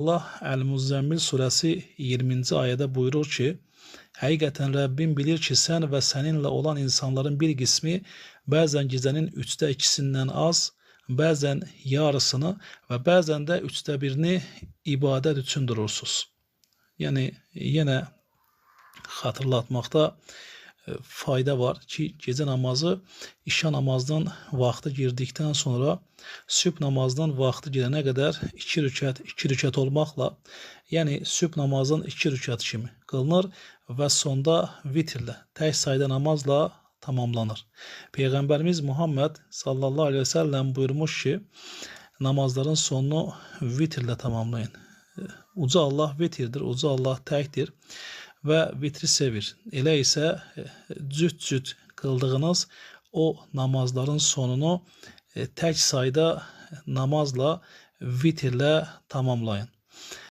Allah Əl-Müzzəmmil surəsi 20-ci ayədə buyurur ki, həqiqətən Rəbbin bilir ki, sən və səninlə olan insanların bir qismi bəzən gecənin üçdə ikisindən az, bəzən yarısını və bəzən də üçdə birini ibadət üçün durursunuz. Yəni, yenə xatırlatmaqda fayda var ki, gecə namazı işə namazdan vaxtı girdikdən sonra sübh namazdan vaxtı girənə qədər 2 rükət, 2 rükət olmaqla, yəni sübh namazdan 2 rükət kimi qılınır və sonda vitrlə, tək sayda namazla tamamlanır. Peyğəmbərimiz Muhammed sallallahu aleyhi ve sellem buyurmuş ki, namazların sonunu vitrlə tamamlayın. Uca Allah vitirdir, uca Allah təkdir və vitri sevir. Elə isə cüt-cüt qıldığınız o namazların sonunu tək sayda namazla, vitrlə tamamlayın.